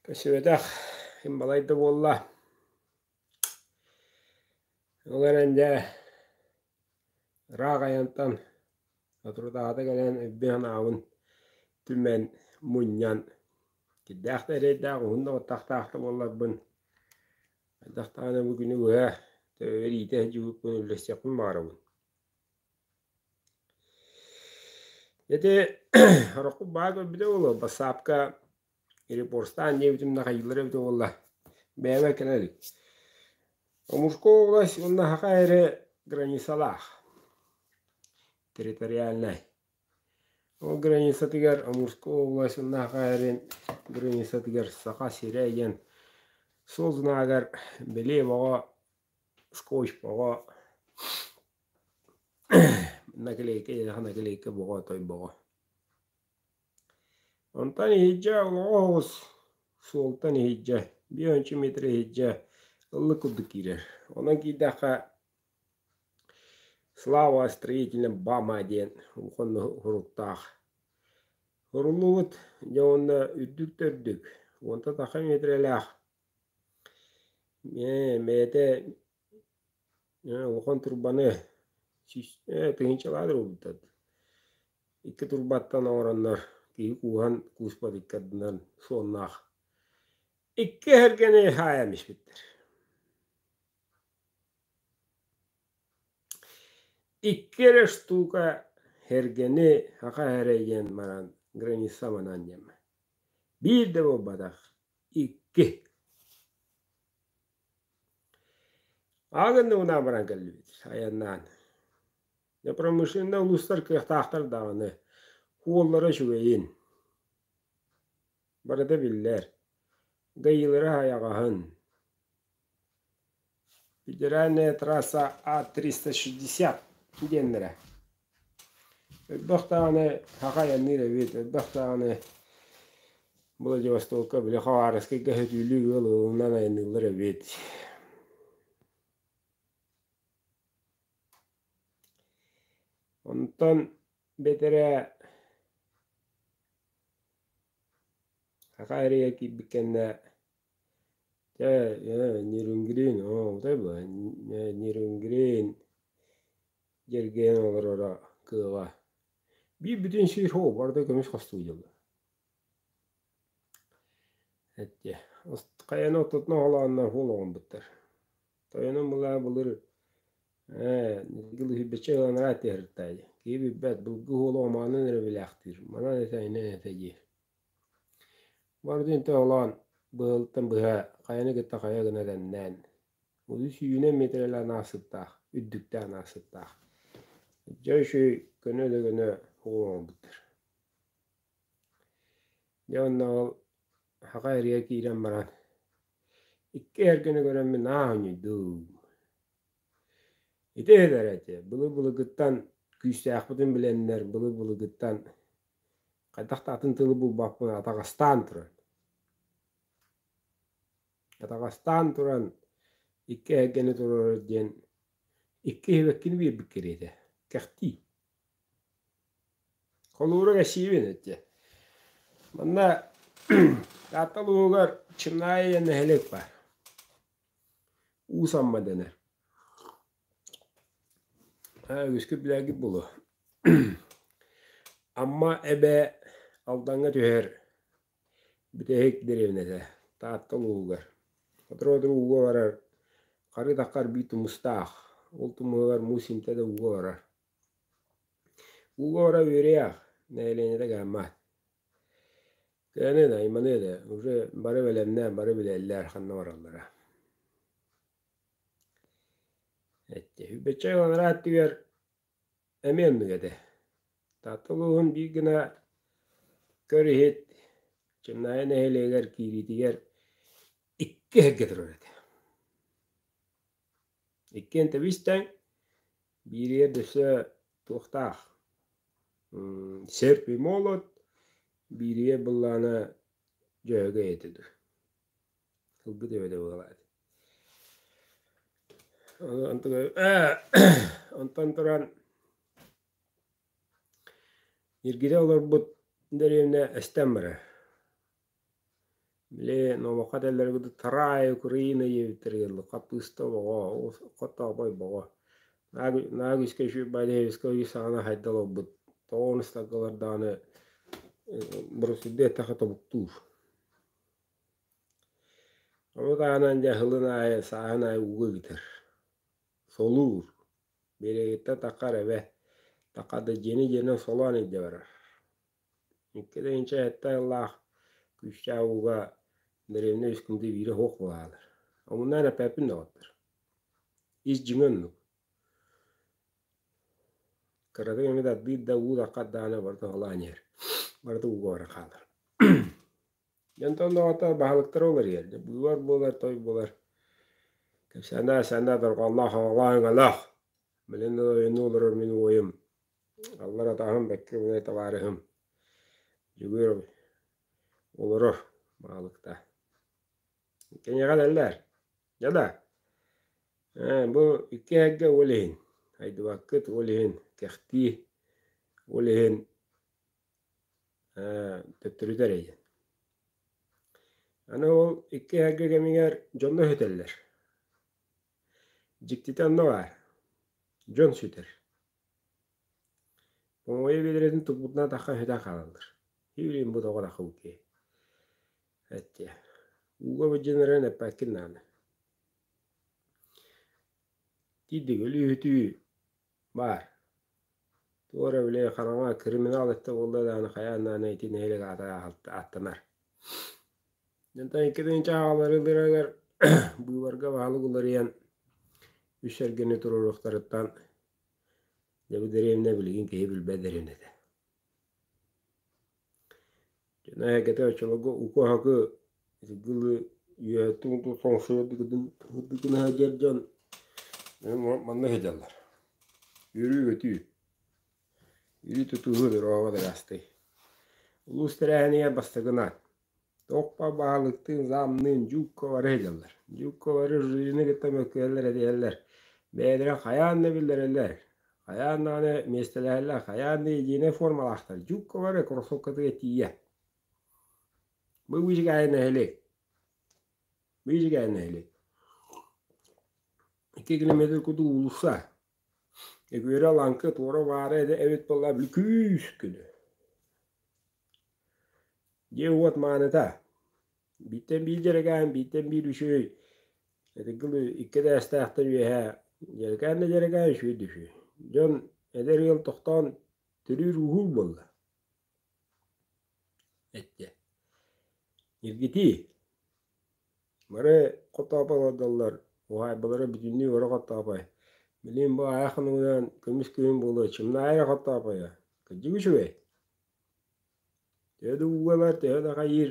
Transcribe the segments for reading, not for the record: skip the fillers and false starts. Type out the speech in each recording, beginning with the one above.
Көрсүбэтэх ким балай да буолла. Ол эрэн дьэ ыраах айантан соторутааҕыта кэлэн өйбүн-санаабын түмэн, мунньан, кирдээх да эрэйдээх, уһун да баттахтаах да буолларбын, хайдах даҕаны бу күнү быһа төбөбөр иитэ сылдьыбыппын үллэстиэхпин баҕарабын. Ити ороххут баа көрбүтэ буолуо, бассаапка репорстаан диэбитим да хайыыллара эбитэ буолла. Бэйэбэр кэлэ илик. Омурскай область уонна Саха эрэ границалаах. Территориальнай. Ол границатыгар Амурскай область уонна Саха эрин границатыгар Саха сирэ диэн суол знагар бэлиэ бөҕө, скотч бөҕө, наклейка, наклейка бөҕө, той бөҕө. Онтон иһирдьэ олоҕо оҕус суолтан иһирдьэ, биэс метр иһирдьэ ыллык курдук киирэр. Онон киирдэххэ «Слава строителям БАМа» диэн улахан суруктаах суруллубут. Дьэ уонна үрдүк да үрдүк, уонтан тахса миэтэрэлээх бэйэтэ улахан турбаны тыһыынчалаах уурбуттар. Икки турбаттан оҥороннор киһи кууһан кууспат икки ардынан суоннаах икки эһэргэни хаайан испиттэр. Икки эрэ штука эргэни саха эрэ диэн баран граница манан диэн биир да буолбатах икки. Ааҕынныбына баран кэллибит айаннаан. Дьэ промышленнай улуустар кыахтаахтар даҕаны, уоллара үчүгэйин. Барыта биллэр. ГАИ-лара айаҕаһын. Федеральная трасса А-360 диэннэрэ. Элбэх даҕаны саха айанныыр эбит, элбэх даҕаны Владивостокка, били Хабаровскайга сөтүөлүү ыал ыалынан айанныыллар эбит. Онтон бэтэрээ Саха эрийэ киирбит кэннэ дьэ Нерюнгрин Нерюнгрин дьэргээн олороро кыаҕа биир бүтүн сир һоо барыта көмүс хостуу дьылла Эттэ хайаны ортотунан холооннор суол оҥорбуттар. Тойонум былаа былыр ээ сүүрбэччэ сыл анараа этиһэртээ дии. Киһи билбэт, былыргы уолу омоонун эрэ билээхтиир, манан этэ инэн этэ диир. Барытын интэ холоон быһылтан быһа хайаны кытта хайа гына тэннээн, улуу сүүнэн миэтэрэлээн аасыттаах, үрдүктээн аасыттаах. Дьэ үчүгэй көнө да көнө уол оҥорбуттар. Дьэ онно ол саха эрийэ киирэн баран икки эргэни көрөммүн аа онньуйдум. Ити иһэлэр этэ былыр-былыргыттан күүстээхпитин билэннэр былыр-былыргыттан хайдах да атын тылы булбаппын атаҕастаан туран атаҕастаан туран икки эһэргэни туруорар диэн икки иһибэккини биэрбит кэриэтэ кэхтии. Холуура кэсиибин этэ. Манна Таатта улууһугар Чымнаайы диэн нэһилиэк баар. Уус Амма дэнэр. Үгүскүт билэргит буолуо. Амма эбэ Алдаҥҥа түһэр бүтэһик дэриэбинэтэ Таатта улууһугар. Сотору-сотору ууга барар, хары таххар биир тумустаах. Ол тумуһугар муус синтэ да ууга барар. Ууга бара үөрүйэх, нэһилиэнньэтэ кыһаммат. Кыһаны да, айманыа да, уже бары бэлэмнээн, бары билэллэр ханна бараллара. Эттэ, сүүрбэччэ сыл анараа өттүгэр эмиэ оннук этэ. Таатта улууһун биир гына көр-иһит Чымнаайы нэһилиэгэр киириитигэр икки эһэргэ турар этэ. Иккиэн тэбис-тэҥ, бииригэр өссө туохтаах серп и молот, бииригэр быллаана дьөһөгөй этэ дуу. Ылбыт эбэтэ буолаат. Онтон туран Ньиргирэ олорбут дэриэбинэ эстэн барар. Били номоххо этэллэр курдук тараай Украина диэбиттэригэр хаппыыста бөҕө, хотообой бөҕө. Наа күүскэ үчүгэй саҕана хайда олорбут. Тоҕо ыстаргалар даҕаны боросуйда эттэххэ тобуктуур. Ону таһынан дьэ сылын аайы, сааһын аайы ууга ыытар. Солуур. Биэрэгиттэн таххар эбэ. Тахха да дьиэни дьиэнэн солоон илдьэ барар. Икки тыһыынча сэттэ сыллаах күүстээх ууга дэриэбинэ үс күндү биирэ суох буолаалар. Омуннаан эппэппин доҕоттор. Ис дьиҥэ оннук. Кыратык эмит ардыыр да уу таххар даҕаны барыта холоон иһэр. Барыта ууга баран хаалар. Дьонтон доҕоттор баһылыктара уларыйар. Дьэ быыбар буолар, той буолар. Кэпсээннээх сэннээх дорҕоонноох оҕолоох өҥөлөөх. Билин ойунуу олорор мин уойум. Аллар атаһым, бэккэ билэр табаарыһым Дьөгүөр олорор баһылыкта. Киниэхэ этэллэр, дьэ да, бу икки эһэргэ ол иһин хайдыбаккыт, ол иһин кэхтии, ол иһин төттөрүтэ эрэйдин. Аны ол икки эһэргэ кэмигэр дьонно сүтэллэр. Дьиктитэ онно баар, дьон сүтэр. Оҥойо биэдэрэтин туппутунан атахха сүтэн хаалаллар. Иилин бу тоҕо рахыл киһи. Эттиэ. Ууга быдьан эрэн эппэккин даҕаны. Тиийдик өлүү-сүтүү баар. Туох эрэ били хараҥа криминал өттө буолла даҕаны хайаан даҕаны ити нэһилиэк аата ааттанар. Онтон икки тыһыынча аҕаларыгар быыбарга баһылык уларыйан үс эргэни туруоруохтарыттан дьэ бу дэриэбинэ билигин киһи билбэт дэриэбинэтэ. Дьоно эһэргэтэ оччолорго уку-аһакы ытыгылыы үөһэттэн тоҥсуйардыгына сылдьар дьон манна сылдьаллар. Үөрүү-көтүү. Үөрүү-тутуһуу дорообо дыраастый. Улуус тэрээһинигэр бастакынан Тохпа баһылыктыын, замныын дьуукка бары сылдьаллар. Дьуукка бары жюрины кытта мөккүһэллэр, этиһэллэр. Бэйэлэрэ хайаан да биллэрэллэр, хайаан даҕаны миэстэлэһэллэр, хайаан да едиинэй формалаахтар. Дьуукка бары кроссовкатыгар тиийэ. Бу быычыкаайы нэһилиэк. Быычыкаайы нэһилиэк. 2 километр курдук уулусса. Үгүөрэ лаҥкы туора баара эбит буолла били күүс күнү. Дьиэ-уот мааныта. Бииртэн биир дьэрэкээн, бииртэн биир үчүгэй. Этигил икки этээстээхтэр үөһэ дьэрэкээн да дьэрэкээн, үчүгэй да үчүгэй. Дьон эдэр ыал тохтоон төрүүр-ууһуур буолла. Эттэ. Ньиргитии. Бары хотоопой олордоллор, уһаайбалара бүтүннүү бары хотоопой. Билигин бу аайах хонугунан көмүс күһүн буолуо, чымнаайы эрэ хотоопойо. Кырдьык үчүгэй. Төһө да ууга ылар, төһө да хайыыр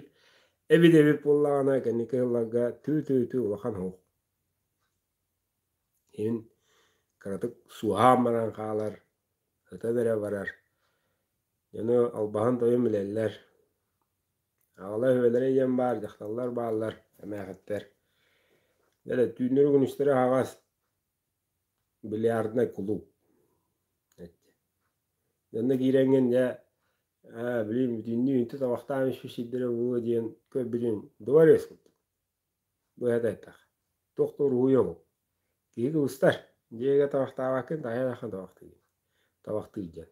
эбит-эбит буоллаҕына, кэнники сылларга түү-түү-түү улахан уһук. Иһин кыратык суоһаан баран хаалар, сытан эрэ барар. Дьону албаһын тойон билэллэр. Аҕалар үһүөлэрэ диэн баар, дьахталлар бааллар, эмээхиттэр. Дьэ, түүннэри-күнүстэри аһаҕас бильярднай кулууп. Онно киирэҥҥин дьэ аа билигин бүтүннүү үнтү табахтаан испит сирдэрэ буолуо диэн көрбүтүн дворец курдук. Быһата эттэххэ. Туох да уруһуйа суох. Киһи кыбыстар. Дьиэгэ табахтаабаккын таһыйа табахтыыр. Табахтыыр диэн.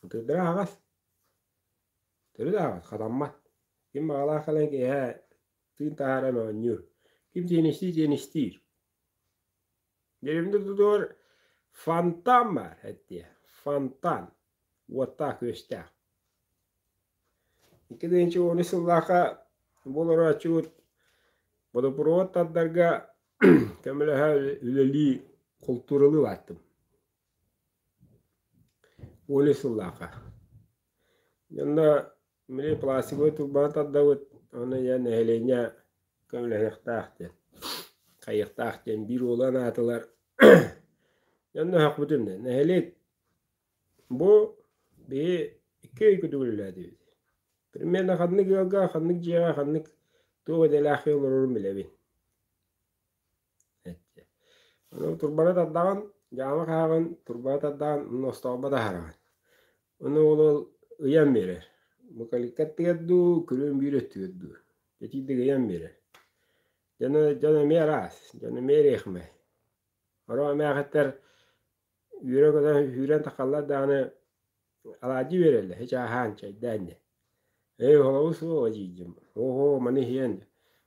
Ытырдара аһаҕас. Төрүт аһаҕас, хатаммат. Ким баҕалаах кэлэн киэһэ тыын таһааран оонньуур. Ким теннистиир теннистиир. Дьиэбин тутугар фонтан баар эттиэ, фонтан, уоттаах-күөстээх. 2010 сыллаахха бу олорооччубут водопровод тардарга көмөлөһө үлэлии култууралыы бааттым. Уон сыллаахха. Онно Били пластиковай турбаны тардабыт, уонна дьэ нэһилиэнньэ көмөлөһүөхтээх диэн, хайыахтаах диэн биир уолу анаатылар. Онно өһөхпүтүм да нэһилиэк бу биһи икки ый курдук үлэлээтибит. Примерно ханнык ыалга, ханнык дьиэҕэ, ханнык туох идэлээх киһи олорорун билэбин. Ону турбаны тардаҕын, дьаама хаһаҕын, турбаны тардаҕын, онно остоолбо таһаараҕын. Ону ол ыйан биэрэр. Бу калиткаттыгар дуу, күрүөн биир өттүгэр дуу. Итиитик ыйан биэрэр. Дьоно, дьон эмиэ араас, дьон эмиэ эриэхимэй. Оро эмээхиттэр үөрэ-көтө сүүрэн тахаллар даҕаны алаадьы үөрэллэр, һич ааһаан, чэйдээн диэн. Ээ, холобур суох эдьиийдим. Оо, маны иһиэн,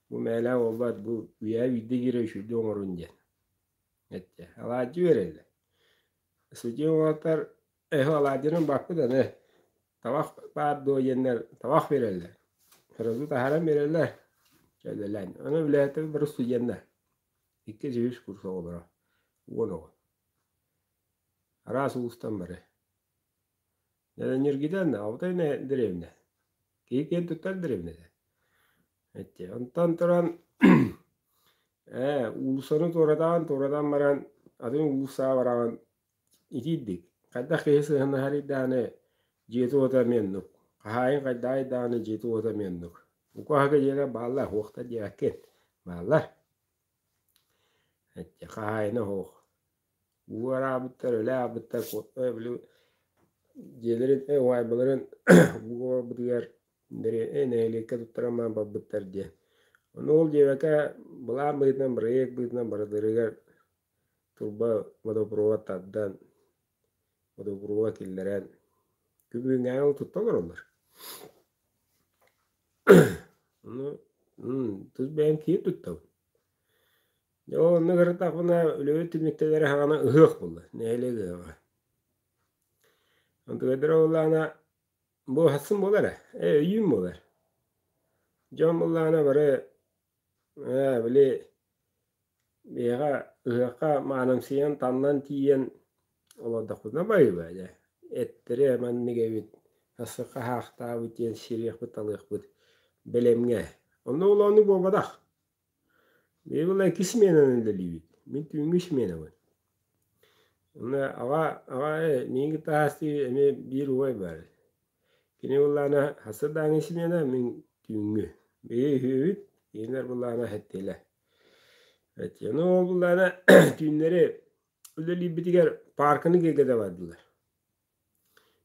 бу мээлээх буолбат, бу үйэҕэ биирдэ киирэр үчүгэйдик оҥорун диэн. Эттэ. Алаадьы үөрэллэр. Судьуйа уолаттар эһэ алаадьынан баппыт аны табах баар дуо диэннэр табах биэрэллэр. Сразу таһааран биэрэллэр. Кэлэлээн. Аны үлэһиттэр бары студеннар. Иккис үһүс курс оҕолоро. 10 оҕо. Араас улуустан бары. Ньиргитэн, алтай дэриэбинэ. Киһи киэн туттар дэриэбинэтэ. Эттэ. Онтон туран ээ, уулуссаны туоратаан, туоратан баран атын уулуссаҕа бараҕын итиирдик. Хайдах киһи сыһыаннаһарый даҕаны дьиэтэ-уота эмиэ оннук. Хаһаайын хайдаҕый даҕаны дьиэтэ-уота эмиэ оннук. Укуоһака дьиэлэр бааллар, суохтар диэбэккин. Бааллар. Эттэ, хаһаайына суох. Уу араабыттар, өлө аабыттар, били дьиэлэрин, уһаайбаларын ууга барбытыгар нэһилиэккэ туттаран баран барбыттар диэн. Ону ол диэбэккэ былаан быһыытынан, бырайыак быһыытынан барыларыгар турба водопровод тардан, водопровод киллэрэн күбүҥҥээҥи ол тутта олороллор. Ону тус бэйэм киһи туттабын. Дьэ ол онно кыраттахпына үлэбит түмүктэлэрэ хаҕана ыһыах буолла, нэһилиэк ыһыаҕа. Онтугайдара буоллаҕына бу сарсын буолар ээ, ээ өйүүн буолар. Дьон буоллаҕына бары ээ били биһиэхэ ыһыахха маанымсыйан таннан тиийэн олордохпутуна байыба дьэ. Эттэрэ маннык эбит, сарсыҥҥа хаахтаабыт диэн сириэхпит-талыахпыт бэлэмҥэ. Онно ол оннук буолбатах. Биһиги икки сменанан үлэлиибит. Мин түүҥҥү сменабын. Онно аҕа аҕа ээ миигин кытта аастыы эмиэ биир убай баар. Кини буоллаҕына сарсыардааҥҥы смена, мин түүҥҥү. Биһиги үһүөбүт, кинилэр буоллаҕына сэттиэлэр. Ону ол буоллаҕына түүннэри үлэлиирбитигэр паарканы киэргэтэ бардылар.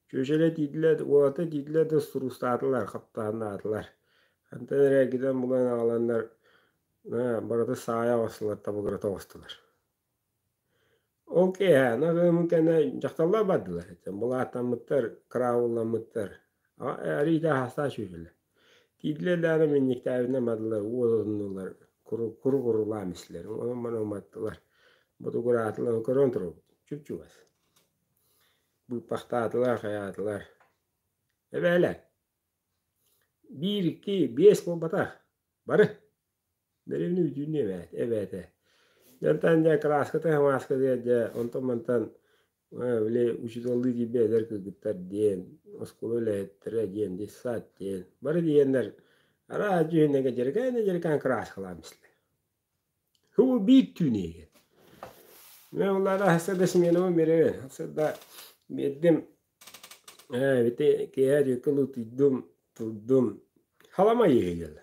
Чүөчэлэ тиийдилэр, уолаттар тиийдилэр да суруустаатылар, хаптаһыннаатылар. Хантан эрэ эргитэн булан аҕаланнар барыта саайа оҕустулар, табыгырата оҕустулар. Ол киэһэ аны кэннэ дьахталлар бардылар, былааттаммыттар, караулламмыттар. Арыйда аһастаах чүөчэлэр. Тиийдилэр даҕаны минньиктээбитинэн бардылар, уот отуннулар, куру-курулаан истилэр, онон-манан уматтылар. Ботугураатылар, көрөн турабыт, чуп-чугас. Быыппахтаатылар, хайаатылар. Эбээлэр, биир, икки, биэс буолбатах, бары. Бэрэбинэ бүтүүннүү эбээт, эбээтэ. Дьонтон дьэ кырааската хамааската дьэ онтон-мантан били учууталлыы киирбит эдэр кыргыттар диэн, оскуола үлэһиттэрэ диэн, детсад диэн, бары диэннэр араас дьүһүннэргэ дьэрэкээн-дьэрэкээн кырааскалаан истилэр. Һуу биир түүн иһигэр. Мин улаата сарсыарда сменабын биэрэбин. Сарсыарда биэрдим. Ээ, ити киэһэ түөркэ утуйдум, турдум. Халамай иһийэллэр.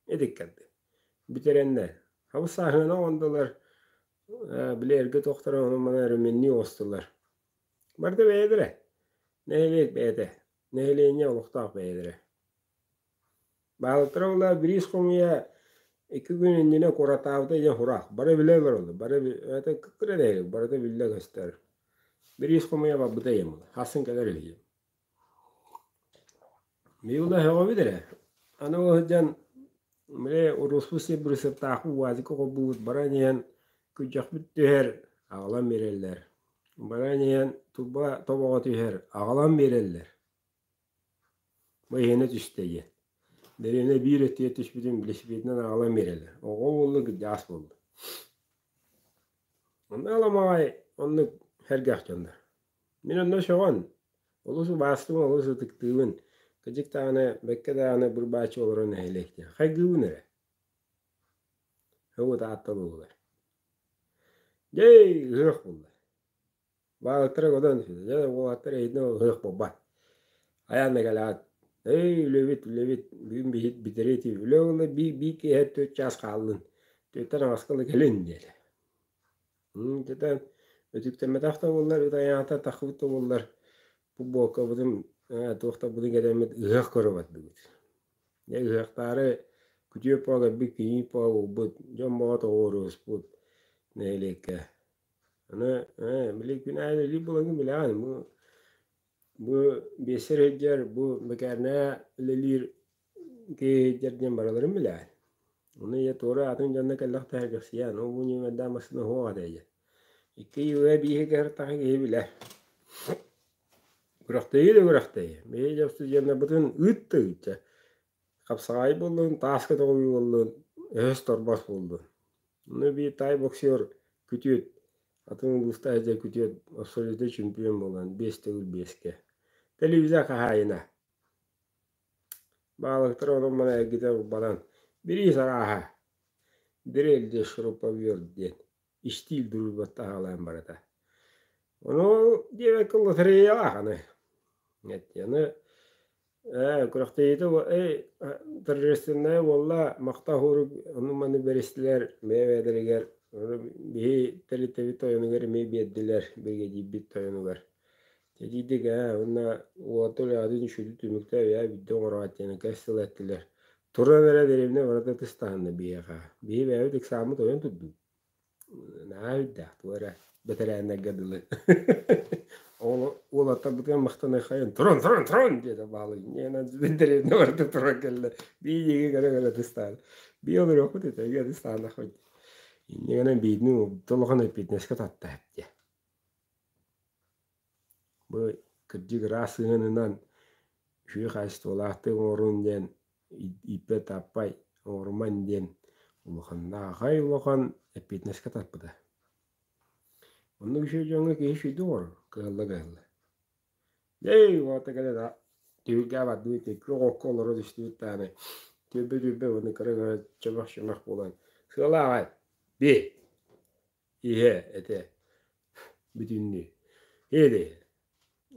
Итиккэрдик. Бүтэрэннэр. Хабыс сааһыана оҥордулар. Ээ, били эргэ туохтара ону-маны өрөмүөннүү оҕустулар. Барыта бэйэлэрэ. Нэһилиэк бэйэтэ. Нэһилиэнньэ олохтоох бэйэлэрэ. Баалыктара буолла бириис хомуйа икки күн иннинэ куораттаабыта диэн хураах. Бары билэ олороллор. Бары это кыра нэһилиэк, барыта биллэ көстөр. Бириис хомуйа барбыта ийэм буолла. Хассын кэлэр үһү диэн. Миула сөҕөбүт эрэ. Аны ол сылдьан били уруспут сир бырысыаптаахпыт УАЗикка холбуубут баран иһэн күрдьэхпит түһэр, аҕалан биэрэллэр. Баран иһэн турба тобоҕо түһэр, аҕалан биэрэллэр. Бу эһиэнэ түстэ диэн. Дэриэбинэ биир өттүгэр түспүтүн велосипедынан аҕалан биэрэллэр. Оҕо буолла, кырдьаҕас буолла. Онно аламаҕай оннук сэргэх дьоннор. Мин онно сөҕөн, олус убаастыыбын, олус ытыктыыбын. Кырдьык даҕаны, бэккэ даҕаны быр-бааччы олорон нэһилиэк диэн. Хайгыыбын эрэ. Һуу Таатта буоллулар. Дьэ, ыһыах буолла. Баалыктара көтөн дьэ уолаттар эһиги ыһыах буолбат. Айаан да кэлээт, эй үлэбит, үлэбит, бүгүн биһит бүтэрии үлэ буолла биир биир киэһэ түөрт чаас хааллын, түөртэн аҕыска ыла кэлин диэтэ. Дьэ өтүктэммэтэх да буоллар, ыт айаата таххыбыт да буоллар, футболкабытын, туох да бытын кэтэммит ыһыах көрө бардыбыт. Дьэ ыһыахтаары күтүө паа кэлбит, кийиит паа буолбут, дьон бөҕө тоҕуоруспут нэһилиэккэ. Аны били күн аайы үлэлиир буолаҥҥын билэҕин, бу биэссэр сылдьар, бу бэкээринэ үлэлиир киһи сылдьар диэн барыларын билэҕин. Ону ийэ туора атын дьонно кэллэх тэһэргэхсийэн, ол бу ньүмэрдээх массыына суох этэ дьэ. Икки ыйга бииһи кэһэртэххэ киһи билэр. Күрэхтэһии да күрэхтэһии. Биһиги дьэ студеннарбытын ыыт да ыыт дьэ. Хапсаҕай буоллун, тааска тоҕуйуу буоллун, өһөс торбос буоллун. Ону биир таай боксер күтүөт, атын улуустаах дьэ күтүөт абсолютнай чемпион буолан 5 төгүл 5-кэ. Телевизор хаһаайына. Баалыктар онон-манан эргитэ баран, бириис арааһа, дрель диэн шуруповерт диэн истиил дружбатта аҕалаан барыта. Ону диэбэккэ лотереялаах аны. Аны күрэхтэһиитэ торжественная буолла, махтал уһурук ону-маны бэристилэр бэйэ-бэйэлэригэр биһи тэрилтэбит тойонугар эмиэ биэрдилэр биригэдьиирбит тойонугар. Тэтийдик ээ уонна уолаттар үлэҕитин үчүгэйдик түмүктээ үйээ бүттэ оҥороот диэн кэс тыл эттилэр. Туран эрэ дэриэбинэ барыта ытыс таһынна биһиэхэ. Биһи бэйэбит ыксааммыт ойон турдубут. Наһаа үрдээх тугу эрэ бэтэрээннэргэ дылы. Уолаттарбытыгар махтаныаххайын турун турун турун диэтэ баалый. Дэриэбинэ барыта туран кэллэ. Бии диэки көрө-көрө ытыстаан. Бии олоруохпут этэ, ытыстаанахпыт. Инньэ гынан биирдин улахан эппиэтинэскэ татта дьэ. Бу кырдьык ыраас сыһыанынан үчүгэй хаачыстыбалаахтык оҥорун диэн ииппэт-тааппай оҥоруман диэн улаханнаахай улахан эппиэтинэскэ тарпыта. Оннук үчүгэй дьоҥҥо киһи үчүгэйдик оҥорор, кыһалла-кыһалла. Дьэй, уолаттар кэлэн түһүлгэҕэ бардыбыт, күөх окко олоро түстүбүт даҕаны, түөлбэ-түөлбэ уонна кыра-кыра чөмөх-чөмөх буолан сыалааҕай, бии, иһэ этэ бүтүннүү. Или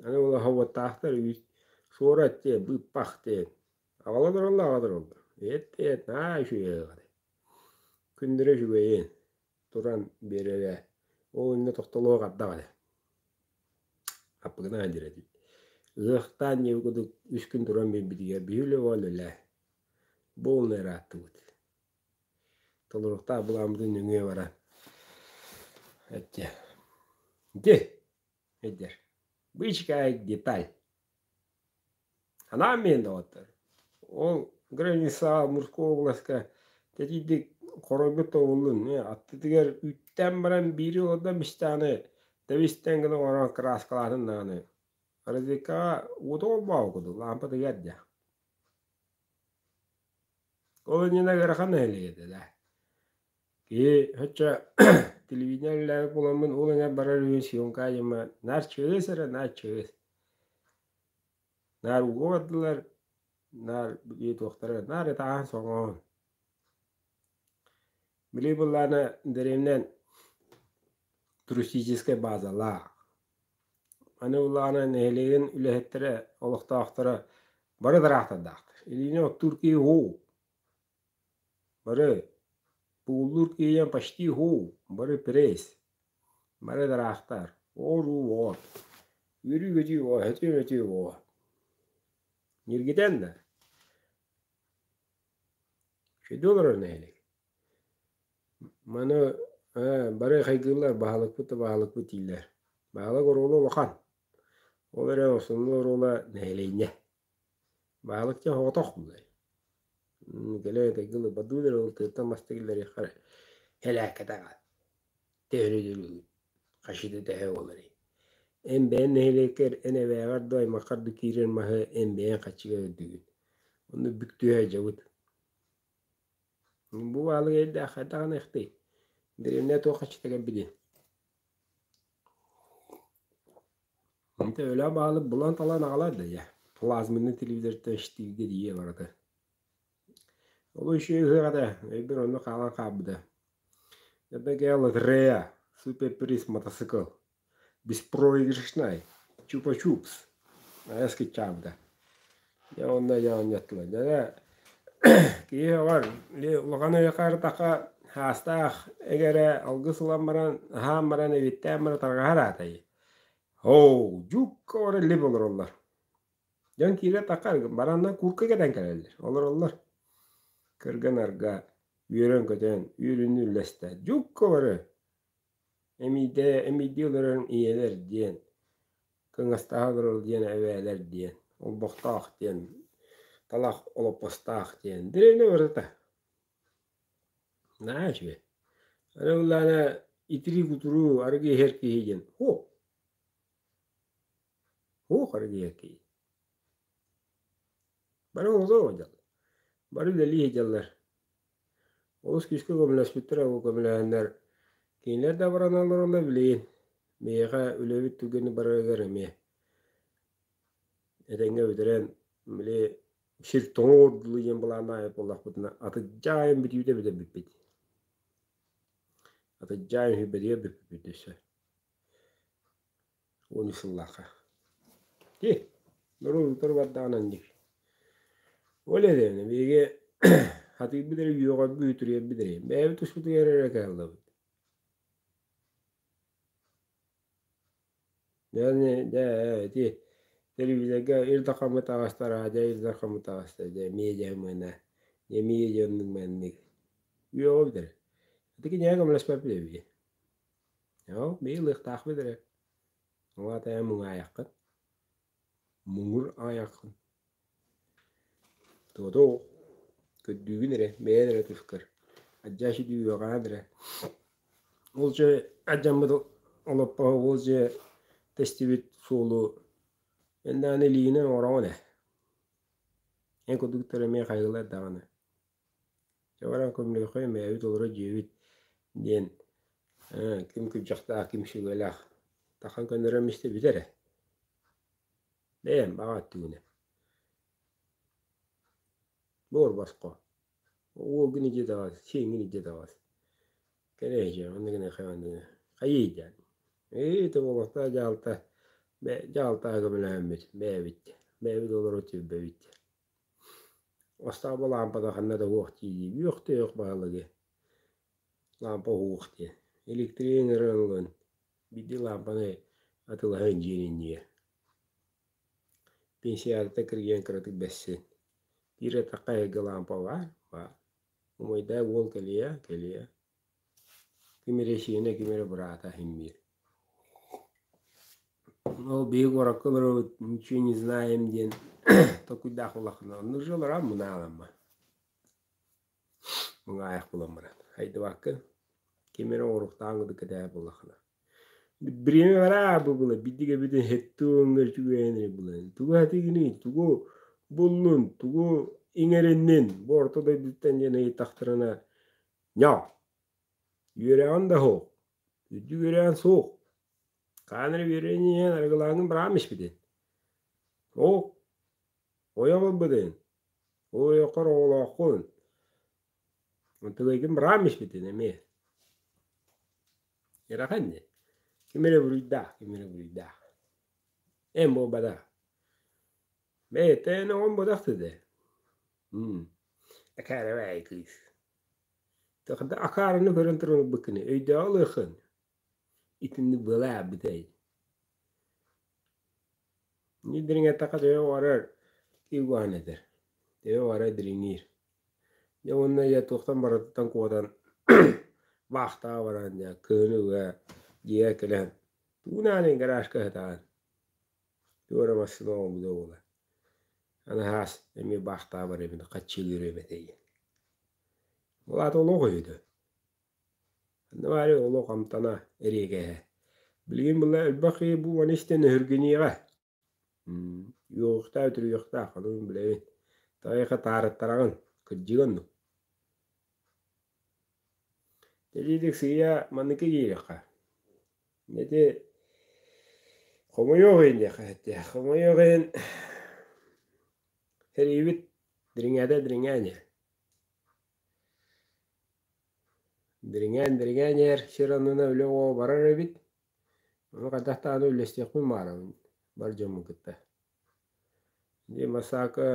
аны улахан уоттаахтар үүт суорат диэн, быыппах диэн аҕала тураллар, аҕала тураллар. Эт наһаа үчүгэй аҕай. Күндүрэ үчүгэйин туран биэрэрэ. Ол иннэ тохтолуох ардах этэ. Аппыгына диир этибит. Ыһыахтаан диэбит курдук үс күн туран биэрбитигэр биһи үлэ үлэлээ. Буолуна ырааттыбыт. Толоруохтаах былааммытын нөҥүө баран эттэ. Ити, эдэр, бычкай деталь. Анаан миэн доҕоттор. Ол граница мужской областка тэтийдик хоройбут тобуллун аттытыгар үүттээн баран биири олордон бистэҕинэ тэбистэн гына оҥорон кырааскалаатын даҕаны разведкаҕа уоту холбообу курдук лаампа тыгар дьэ. Ол иннинэ ыарахан нэһилиэк этэ да. Киһи оччо телевидение үлэлээбит буоламмын ол эҥэр барар үһү съемка дьиҥмэ наар чыыс эрэ наар чыыс. Наар ууга бардылар, наар били туохтара наар ытаан соҥоон. Били былаана дэриэбинэн туристическай базалаах. Аны былаана нэһилиэгин үлэһиттэрэ, олохтоохторо бары тыраахтардаахтар. Илиини оттуур киһи һуу. Бары бууллуур киһиэн почти һуу, бары пресс. Бары тыраахтар. Ооруу от. Үөрүү-көтүү о, өтүү-өтүү о. Ньиргитэн да. Үчүгэй олорор нэһилиэк. Маны бары хайгыыллар, баһылыкпыт да баһылыкпыт дииллэр. Баһылык оруола улахан. Ол эрэн основной оруола нэһилиэнньэ. Баһылык дьэ соҕотох булай. Кэлэ этэйгил бадыы эрэ ол тыаттан маста киллэриэххэ элээккэтэҕэ. Төһөнү хашита тэһэ буоларый. Эн бэйэн нэһилиэккэр эн эбээҕэр да аймаххар да киирэр маһы эн бэйэҥ хаччыга өлөрдүгүн. Онно бүк түһэ дьабыт. Бу баалык эйдээх хайдаҕын ыхтый? Дэриэбинэ туох хаччыта кэлбитий? Онто өлөө баалык булан-талан аҕалар да дьэ. Плазменный телевизортан иштииргэ тиийэ барыта. Ол үчүгэй ыһыах этэ, өйбөр онно хаалан хаалбыта. Это лотерея, суперприз мотоцикл. Беспроигрышнай, чупа-чупс. Айас кыччаабыта. Дьэ онно дьэ оонньоттулар. Дьэ киһи оҕор улахан ыйахаартахха хаастаах эгэрэ алгыс ылан баран, аһаан баран, эбиттээн баран тарҕаһар аатай. Оо, дьукка баран лип олороллор. Дьон киирэ тахха баранна куурка кэтэн кэлэллэр, олороллор. Кырган-арга үөрэн-көтөн, үөрүүнү үллэстэ дьукка бары эмиийдэ эмиийдии олорон ийэлэр диэн, кыҥастаһа олорор диэн эбээлэр диэн, олбохтоох диэн, талах олоппостоох диэн дириҥэ барыта. Наһаа үчүгэй. Аны ыллаана итирии-кутуруу арыгы иһэр киһи диэн һуох. Һуох арыгы иһэр киһи. Бары олоҕо сылдьаллар. Бары үлэлии сылдьаллар. Олус күүскэ көмөлөспүттэр, ол көмөлөһөннөр кинилэр да абырана олороллор билигин. Биһиэхэ үлэбит түргэнник барарыгар эмиэ этэҥҥэ бүтэрэн, били сир тоҥор дылы диэн былааннаах буоллахпытына, атырдьах бүтүүтэ бүтэрбиппит. Атырдьах үһүйбэтигэр бүппүппүт өссө. 13 сыллаахха. Ти, норуотуттар бардаҕынан дии. Ол эрээри биһиги хатыйбыт эрэ үөҕэрбит, үтүрүйэрбит эрэ. Бэйэбит туспутугар эрэ кыһаллабыт. Дьэ, дьэ, ити телевизорга ил Дархаммыт таҕыстара, дьэ Ил Дархаммыт таҕыста, дьэ эмиэ дьэ мыына, дьэ эмиэ дьэ оннук маннык. Үөҕэбит эрэ. Ити киниэхэ көмөлөспөппүт эбии. Оо, биһиги ылыахтаахпыт эрэ. Ол аата эн муҥаайаххын. Муҥур аайаххын. Туоту көрдүүгүн эрэ, бэйэн эрэ тускар. Адьас үөҕээн эрэ. Ол дьэ алдьаммыт олоппоһу, ол дьэ тэстибит суолу эн даҕаны илиигинэн оҥороҕун ээ. Эн курдуктар эмиэ хайыылар даҕаны. Дьэ баран көмүлүөххэ бэйэбит олоро дьиэбит диэн ким күрдьэхтээх, ким сүгэлээх тахан көннөрөн истэ бүтэр ээ. Бэйэм баҕа өттүгүнэн. Буор босхо. Уолгун илдьэ таҕыс, сиэҥҥин илдьэ таҕыс. Кэлэ иһдьэ, онно гына хайыы диэн. Ээ, тобоҕохтоох дьаһалта, дьаһалтаҕа көмөлөһөммүт, бэйэбит, бэйэбит олоро түбэбит. Остуолба лаампата ханна да уох дии үөх-түөх баһылыгы лаампа уһуох диэн электрик ыҥыран ылан биирдии лаампаны атыылаһан дьиэн иннигэр пенсиярата кыргыйан кыратык бэссин биир атахха эһиги лаампа баар баар умайдаах уол кэлиэ кэлиэ ким эрэ сиэнэ ким эрэ быраата иһиммиир Ол биһиги куоракка олоробут, ничего не знаем диэн толкуйдаах буоллаххына, оннук же олорон мунааламма. Муҥаайах буолан баран. Хайдыбаккын, ким эрэ оҥоруохтааҕын курдук кэтэһэр буоллаххына. Бириэмэ бараа бу была биирдик эбитин хэттуоҥҥа үчүгэйин эрэ булан. Тугу хатыгыный, тугу буллун, тугу иҥэриннин бу орто дойдуттан диэн ыйыттахтарына ньоо, үөрэҕин да суох, үрдүк үөрэҕин суох. Хаан эрэ үөрэн иһэн арыгылааҥҥын быраам испитин. Оо, ойох ылбытын. Ол ойоххор оҕолооххун. Онтугайгын быраам испитин эмиэ. Ыарахан дии. Ким эрэ буруйдаах, ким эрэ буруйдаах. Эн буолбатах. Бэйэтэ эн оҕом буолбатах да. Акаарабай кыыс. Акаарыны көрөн туран ылбыккыный, өйдөөҕү ылыаххын. Итинник былаабытай. Дириҥэттэххэ төһө барар киһи этэр. Төһө барар дириҥиир. Дьэ уонна дьэ туохтан барытыттан куотан баахтаҕа баран дьэ кыһын ыга дьиэҕэ кэлэн тугунаанай гаражка сытаҕын. Туох эрэ массыына оҥорбута буолар. Аны хаас эмиэ баахтаҕа барабын хаччылыыр эбэтэ диэн. Ол аата олох үһү дуо? Онно баары олох амтана эриэкэһэ. Билигин была элбэх киһи бу маны истэн өһүргэниэҕэ. Үөҕүөхтээх, үтүрүйүөхтээх, ону мин билэбин. Таайыха таарыттараҕын, кырдьыга оннук. Тэдиидик сыыйа манныкка киириэххэ. Ити хомойуох иһин диэххэ этэ. Хомойуох иһин сэриибит дириҥээтэ дириҥээн иһэр. Дириҥээн-дириҥээн иһэр сир аннынан үлэ оҕо барар эбит, ону хайдах даҕаны үллэстиэхпин баҕарабын бар дьоммун кытта. Дьэ Масака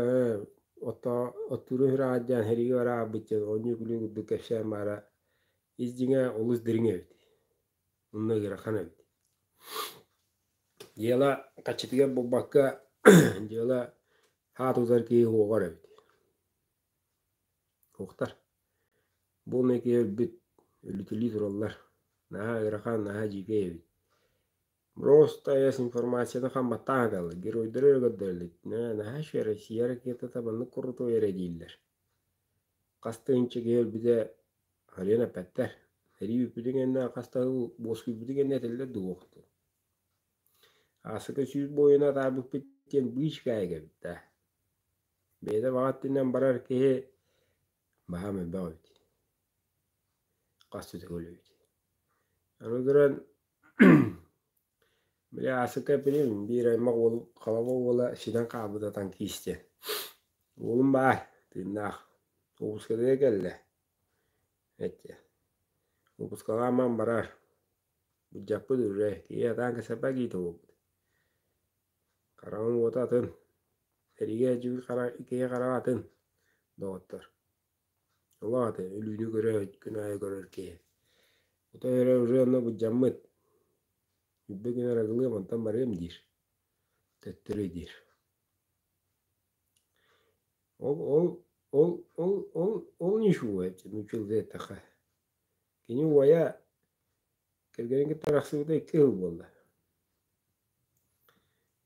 оттуурун сүрэҕэр диэн сэриигэ бараабыт диэн оонньуу-күлүү курдук кэпсээн баара ис дьиҥэ олус дириҥ эбит, онно ыарахан эбит. Дьыала хаччытыгар буолбакка, дьыала хаа тутар киһи уоҕар эбит. Суохтар. Бу онно киһи өлбүт, өлүтэлии тураллар. Наһаа ыарахан, наһаа дьиикэй эбит. Просто эс информацияны хам баттаан ыыталлар, геройдары эрэ көрдөрөллөр. Наһаа үчүгэй Россия ракетата маннык крутой эрэ дииллэр. Хас тыһыынча киһи өлбүтэ арыйан эппэттэр. Сэрии бүппүтүн кэннэ хас да сыл уоскуйбутун кэннэ этэллэр дуу уохтуу. Ааспыта 100 буойуну атаарбыппыт диэн быычыкаайык эбит да. Бэйэтэ баҕа өттүнэн барар киһи баһаам элбэх эбит. Хас да төгүл эбит. Аны туран били ааспыкка эппитим биир аймах уол халаба уола ситэн хаалбыта танкист диэн. Уолум баар, тыыннаах. Уоппускатыгар кэллэ. Эттэ. Уоппускалаан барар. Былдьаппыт уже, киһи атаан кэсэппэ киитэ буолбут. Хараҕын уота атын, эригэ дьүүл хара киһи хараҕа атын, доҕоттор. Олох атын, өлүүнү көрө, күн аайы көрөр киһи. Ото эрэ уже онно былдьаммыт. Үрдэ күн арыгылыам, онтон барыам диир. Төттөрү диир. Ол ол ол ол ол ол ничего, нууччалыы эттэххэ. Кини убайа кэргэнин кытта арахсыбыта 2 сыл буолла.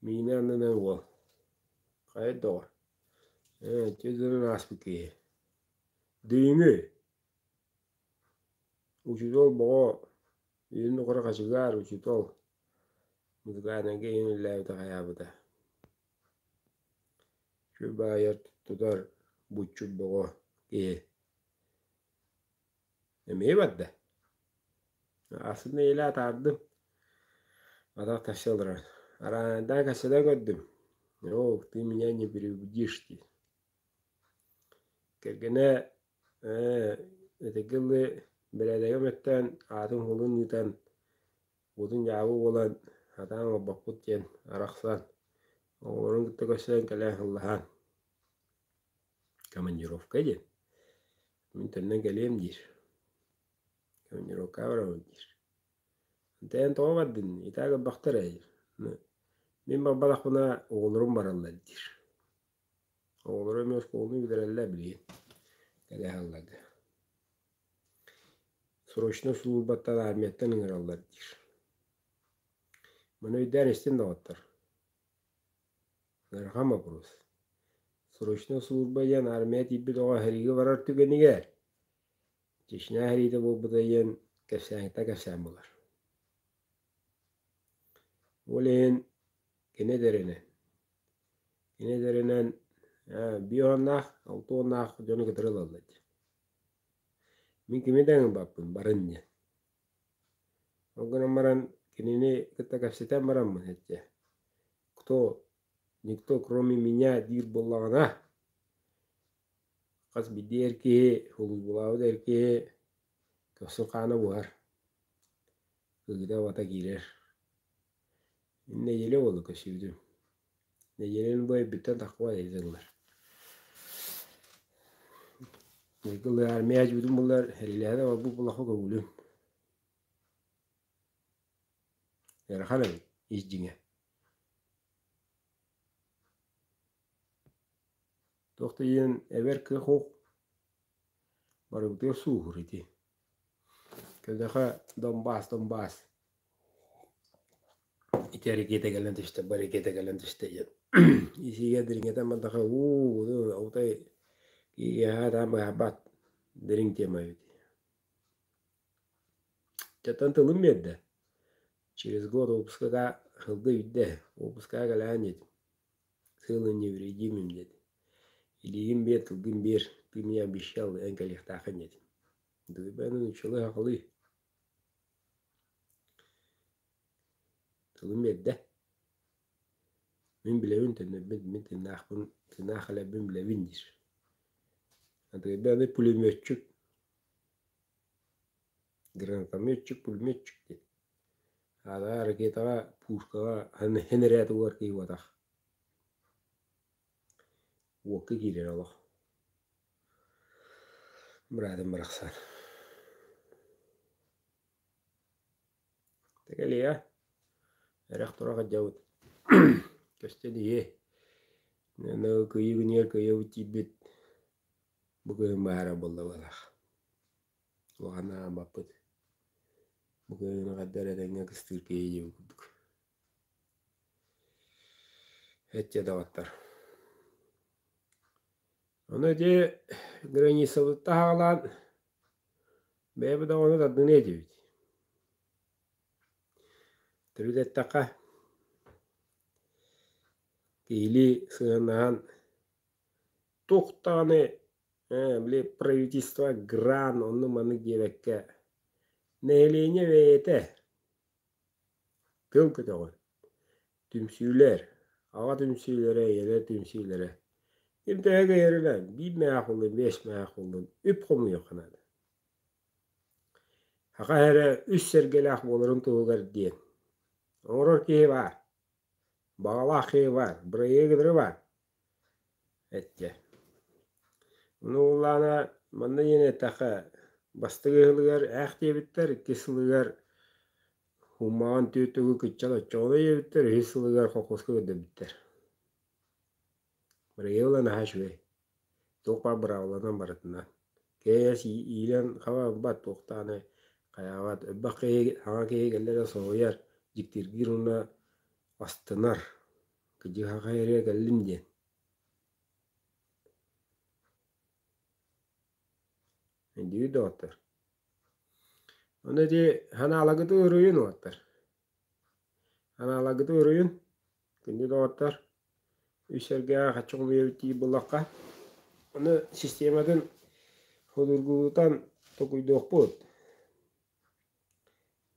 Миинэ аннынан уол. Хайа доҕор, ээ, дьылын ааспыт киһи. Дыйыҥы учуутал боҕо үйэтин тухары хачыгаар учуутал музыкальнайга иһин үлэлээбитэ хайаабыта. Үчүгэй баайар тутар буччут боҕо киһи. Эмиэ барда. Ааспыт нэдиэлэ атаардым. Атах тахса олорон. Араанайдаан кэпсэтэ көрдүм. Оо, ты меня не переубедишь дии. Кэргэнэ ээ, этэргэ дылы бэрээдэгэ мөттөөн, аатын-суолун ыытан, уотун дьаабы буолан, сатаан олорбоппут диэн арахсан, оҕолорун кытта көрсөн кэлэн ыллаһан Командировка диэн. Мин төннөн кэлиэм диир. Командировкаҕа барабын диир. Эн тоҕо бардын? Итаа көрбөхтөр ээ диир. Мин барбатахпына оҕолорум бараллар диир. Оҕолоро эмиэ оскуоланы бүтэрэллэр билигин. Кэлэ сылларга. Срочно службаттан армияттан ыҥыраллар диир. Маны өйдөөн истин доҕоттор. Ыарахан боппуруос. Срочнай служба диэн армия тиийбит оҕо сэриигэ барар түгэнигэр Чечня сэриитэ буолбута диэн кэпсээҥҥэ кэпсээн буолар. Ол иһин кини этэринэн, кини этэринэн биир уоннаах, алта уоннаах дьону кытары ылаллар дии. Мин кими да ыҥырбаппын, барын диэн. Ол гынан баран кинини кытта кэпсэтэн бараммын эттэ кто никто кроме меня диир буоллаҕына хас биирдии эр киһи сулууспалаабыт эр киһи көхсүн хаана буһар кыыта-абата киирэр мин нэдиэлэ буолла көрсүбүтүм нэдиэлэни бу өйбүттэн таххыбат этилэр армия дьүүтүн буллар сэриилэһэн олорбут буоллахха көҥүлүм ыарахан эбит ис дьиҥэ туох да диэн эбэр кыах суох барыбытыгар сууһур ити Кэллэхэ Донбасс Донбасс ити ракета кэлэн түстэ бу ракета кэлэн түстэ диэн исигэ дириҥэтэн бардаха уу утай киһиэхэ таам быһаарбат дириҥ тема эбит Чаттан тылым биэрдэ через год выпускака сылга үүрдэ выпускака кэлээн диэтим сыалы невредимым диэтим илиигин биэр тылгын биэр ты мне обещал эн кэлиэхтааххын диэтим Дыыбаны нууччалыы сахалыы Тылым биэрдэ. Мин билэбин төннөрбүн, мин тыыннаахпын, тыыннаах кэлэрбин билэбин диир. Атыырда аны пулеметчик, гранатометчик, пулеметчик диэн. Аара ракетаҕа, пушкаҕа һэнэрээт угар киһи буотах. Уокка киирэр олох. Быраатым барахсан. Тэгэлиэ, эрэх-турах илдьэбит көстөн иһиэ. Аны кыайыы күнүгэр кыайыабыт тиийбит. Бу кыһын баара буолла быһыылаах. Улахан ааммаппыт. Бу кыһыны хайда эрэ этэҥҥэ кыстыыр киһи диэбит курдук. Эччэ доҕоттор. Ону ити границабытта аҕалаан бэйэбит оҕону тардыныа этибит. Төрүт эттэххэ, киһилии сыһыаннаһан туох даҕаны били правительство гран онну-маннык диэбэккэ нэһилиэнньэ бэйэтэ тыл көтөҕөн түмсүүлэр, аҕа түмсүүлэрэ, ийэлэр түмсүүлэрэ ким төһө кыайарынан биир мээх буоллун, биэс мээх буоллун үп хомуйуохха наада. Саха эрэ үс сэргэлээх буоларын туһугар диэн. Оҥорор киһи баар, баҕалаах киһи баар, бырайыагылары баар эттэ. Ону уоллаана манна диэн эттэххэ, бастакы сылыгар ээх диэбиттэр, иккис сылыгар Уммаҕын түөрт төгүл кыччат оччоҕуна диэбиттэр, үһүс сылыгар холкуоска көрдөрбүттэр. Бырайыага наһаа үчүгэй. Туох баар быраабыланан барытынан. Кээс иилэн хаба ылбат, туохтааны хайаабат. Элбэх киһи, саҥа киһи кэллэ да соһуйар, дьиктиргиир уонна астынар. Кыдьыһаха эрэ кэллим диэн. Өйдүүр доҕоттор. Ону ити ханааларгытын уруйун уоттар. Ханааларгытын уруйун, күндү доҕоттор, үс сэргэҕэ хаччы хомуйабыт диир буоллахха, ону систематын судургутутан толкуйдуохпут.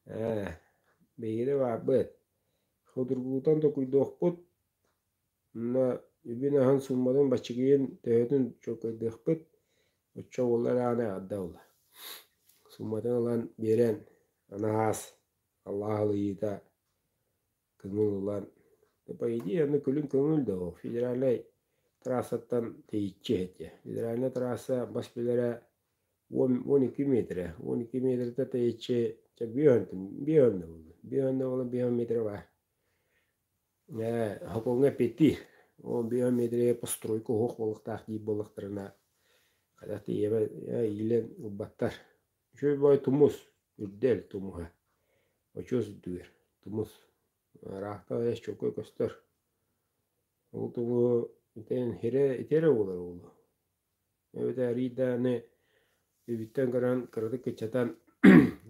Ээ, биһиги баарбыт. Судургутутан толкуйдуохпут Онно үбүн-аһын суумматын баччыгыйын төһөтүн чуолкайдыахпыт, оччо буолла даҕаны эҕэрдэ буолла. Суумматын ылан биэрэн, анаһаас Аллаах алыйыыта көҥүл ылан, по идее аны күлүн көҥүл да ол федеральнай трассаттан тэйиччи этэ. Федеральнай трасса бас билэрэ 12 метрэ, 12 метртэ тэйиччи чэ биэһ да буолла, биэһ да буолла биэһ метрэ баар. Ээ, эппиэттиир. Ол биометрия постройка оһох буолуохтаах диир буоллахтарына, хайдах тиийэбэ иилэн ылбаттар. Үчүгэй бой тумус, үрдэл тумуһа. Очуос үрдүгэр тумус. Ыраахтан эс чокуй көстөр. Ол тумуһу итэн хирэ итэрэ буолар буолуо. Эбэтэр арыйдааны үбүттэн көрөн кыратык кыччатан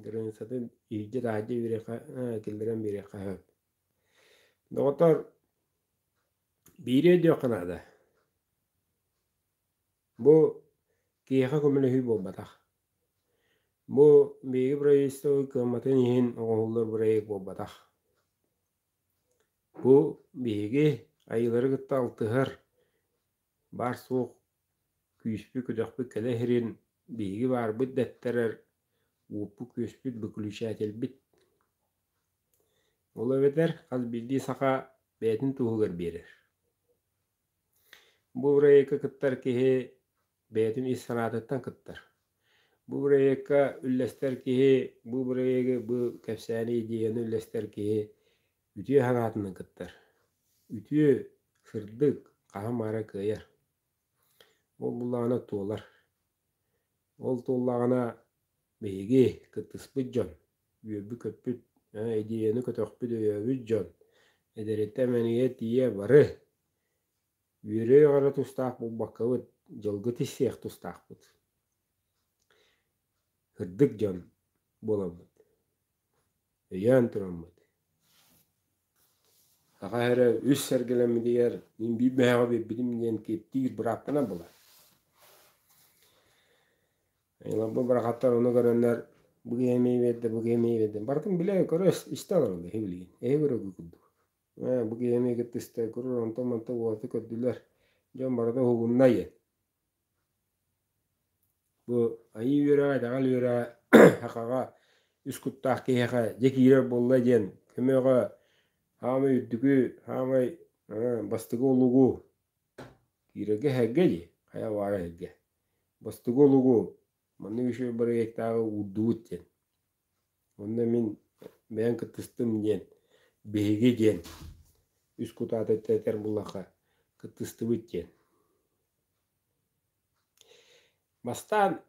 границатын иһирдьэ-таһырдьа биэриэххэ киллэрэн биэриэххэ сөп. Доҕоттоор, биири өйдүөххэ наада. Бу киһиэхэ көмөлөһүү буолбатах. Бу биһиги правительство кыамматын иһин оҥоһуллар бырайыак буолбатах. Бу биһиги айыылары кытта алтыһар баар-суох күүспүт-күдэхпит кэлэ иһэрин биһиги баарбыт дэттэрэр уоппут-күөспүт выключательбит. Ол эбэтэр хас биирдии саха бэйэтин туһугар биэрэр. Бу бырайыакка кыттар киһи бэйэтин ис санаатыттан кыттар. Бу бырайыакка үллэстэр киһи, бу бырайыагы, бу кэпсээни, идеяны үллэстэр киһи үтүө санаатынан кыттар. Үтүө, сырдык, хаһан баара кыайар. Ол буллаҕына туолар. Ол туоллаҕына биһиги кыттыспыт дьон, үөрбүт-көппүт, идеяны көтөхпүт, өйөөбүт дьон эдэриттэн эмэнигэ тиийэ бары үөрүөх эрэ тустаах буолбаккабыт, дьолго тиссиэх тустаахпыт. Сырдык дьон буоламмыт, өйөөн тураммыт. Саха эрэ үс сэргэлэммитигэр мин биир бэһэҕэ биэрбитим диэн киэптиир бырааптанар буолар. Бу барахаттар ону көрөннөр бу киһи эмиэ биэрдэ, бу киһи эмиэ биэрдэ. Барытын билэ, көрө, истэ олороллор эһи билигин. Эһи көрөргө курдук. Бу киһи эмиэ кыттыста, көрөр онтон-мантан уолаты көрдүлэр. Дьон барыта уһугунна диэн. Бу айыы үөрэҕэ, итэҕэл үөрэҕэ сахаҕа үс куттаах киһиэхэ дьэ киирэр буолла диэн көмөҕө хаамай үрдүкү, хаамай бастакы олугу киирэргэ эһэргэ дии, хайа баара эһэргэ. Бастакы олугу маннык үчүгэй бырайыактааҕы уурдубут диэн. Онно мин бэйэм кыттыстым диэн, биһиги диэн үс кутаата этэр буоллахха кыттыстыбыт диэн. Бастаан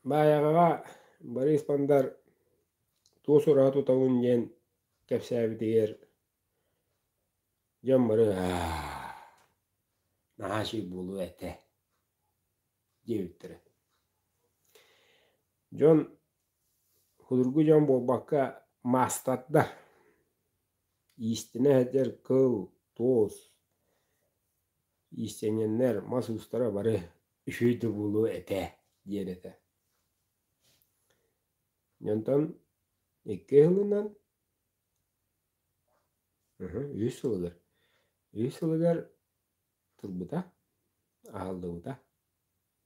Баайаҕаҕа Борис Мандар туос ураһа тутабын диэн кэпсээбитигэр дьон бары аа наһаа үчүгэй буолуо этэ диэбиттэрэ. Дьон судургу дьон буолбакка маастардар, иистэнэ сылдьар кыл, туос, иистэнньэннэр, мас уустара бары үчүгэй да буолуо этэ диэн этэ. Онтон икки сылынан үһүс сылыгар үһүс сылыгар турбута, аһыллыбыта.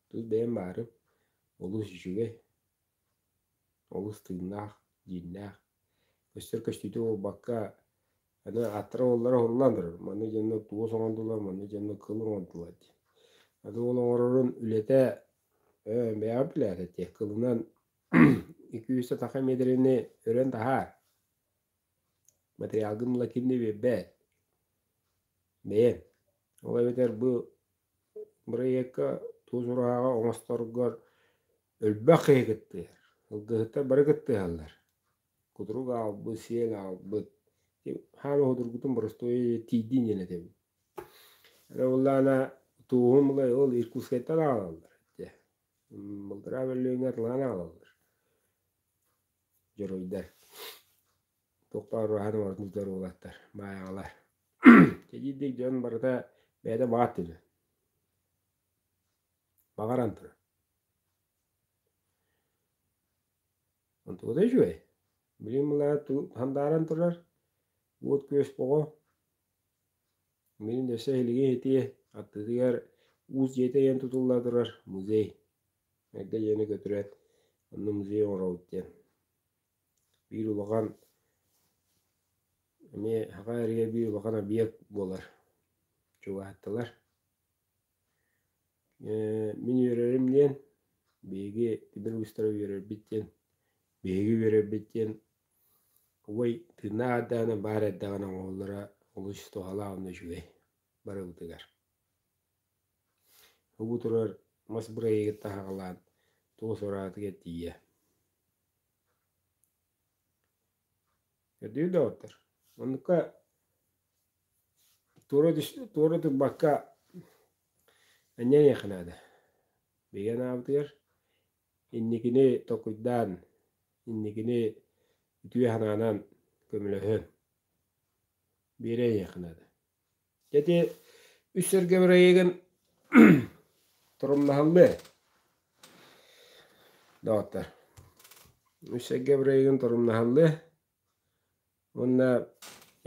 Тус бэйэм баарым олус үчүгэй, олус тыыннаах, дьиҥнээх. Көстөр көстүүтэ буолбакка, аны ааттара уоллара уһуллан турар. Манна дьонно туос оҥордулар, манна дьонно кыл оҥордулар дии. Аны ол оҥорорун үлэтэ бэйэҕэ билээт этиэ кылынан 200 таха миэтэрэни өрөн таһаар. Материалгын ыла ким да биэрбэт. Бэйэҥ. Ол эбэтэр бу бырайыакка туос ураһаҕа оҥосторгор элбэх киһи кыттыһар. Сылгыһыттар бары кыттыһаллар. Кутурук аҕалбыт, сиэл аҕалбыт. Хаама судургутун боростуой тиийдин диэн этэбин. Эрэ буоллаҕына туоһун былай ол Иркутскайтан аҕалаллар. Балтараа бөлүөҥҥэ атылаан аҕалаллар. Дьоруойдар. Туох баар ураһаны барытын тутар уолаттар, баайаҕалар. Чэдиирдик дьон барыта бэйэтэ баҕар түнэ. Баҕаран турар. Онтугута үчүгэй. Билигин былаа хандааран турар уот-күөс боҕо. Билигин өссө иһилигин итиэ аттытыгар уус дьиэтэ диэн тутулла турар музей. Эргэ дьиэни көтүрэн онно музей оҥоробут диэн. Биир улахан эмиэ Саха эргэ биир улахан объект буолар. Чугаһаттылар. Мин үөрэрим диэн, биһиги тимир уустара үөрэрбит диэн, биһиги үөрэрбит диэн убай тыыннаах эрдэҕинэ, баар эрдэҕинэ оҥоһуллара олус туһалаах уонна үчүгэй барыбытыгар. Бу турар мас бырайыагыттан саҕалаан туос ураатыгар тиийэ. Көрдүүр доҕоттор, оннукка туора туора турбакка анньан иһиэххэ наада. Биһиги анаабытыгар инникини толкуйдаан, инникини үтүө санаанан көмөлөһөн биэрэн иһиэххэ наада. Дьэ ити үс сэргэ бырайыагын торумнаһаллыы доҕоттор. Үс сэргэ бырайыагын торумнаһаллыы уонна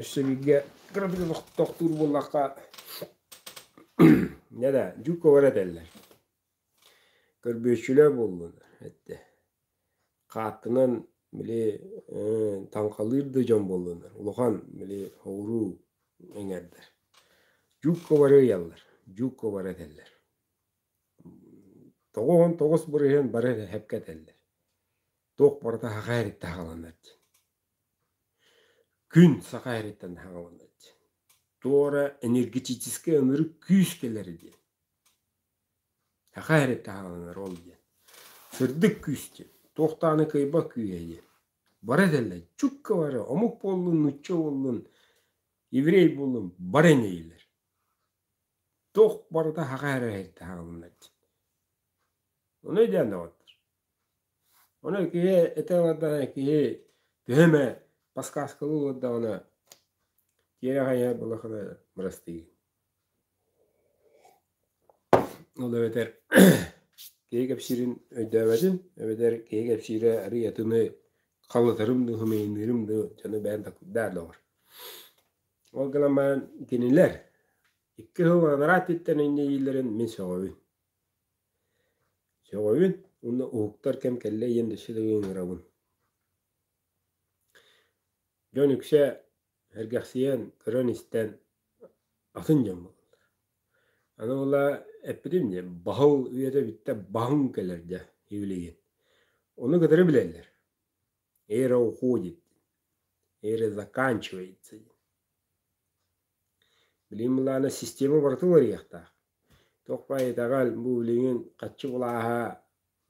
өссө бииргэ кыратык тохтуур буоллахха дьэ да дьук-кубар этэллэр. Көрбүөччүлэр буоллунар эттэ. Хааттынан били таҥхалыыр да дьон буоллунар улахан били соҕуруу эҥэрдэр. Дьук-кубары ыйаллар, дьук-кубары этэллэр. 99 бырыһыан бары сөпкө этэллэр. Туох барыта саха эриттэн саҕаланар диэн. Күн саха эриттэн саҕаланар диэн. Туора энергетическэй ынырык күүс кэлэр диэн. Саха эриттэн саҕаланар ол диэн. Сырдык күүс диэн. Туох даҕаны кыайбат күүһэ диэн. Бары этэллэр, чукка бары, омук буоллун, нуучча буоллун, еврей буоллун, бары инэйилэр. Туох барыта саха эриттэн саҕаланар диэн. Ону өйдөөн доҕоттор. Ону киһи этэ олордоҕуна киһи төһө эмэ подсказкалыы олордоҕуна тиэрэ хайыһар буоллаххына бырастыы. Ол эбэтэр киһи кэпсиирин өйдөөбөтүн, эбэтэр киһи кэпсиирэ арыый атыны халытарым дуу, хымыйынныырым дуу дьону бэйэм такырдаар доҕор. Ол гынан баран кинилэр икки сыл анараа өттүттэн инньэ мин сөҕөбүн. Сөҕөбүн уонна уһуктар кэм кэллэ диэн өссө да ыҥырабын. Дьон үксэ сэргэхсийэн, көрөн-истэн атын дьон буолаллар. Аны буолла эппитим дии, баһыл үйэтэ бүттэ, баһыҥ кэлэр дьэ билигин. Ону кытары билэллэр. Эра уходит, эра заканчивается диэн. Билигин былаана система барыта уларыйыахтаах. Туох баай итэҕэл бу билигин хаччы былааһа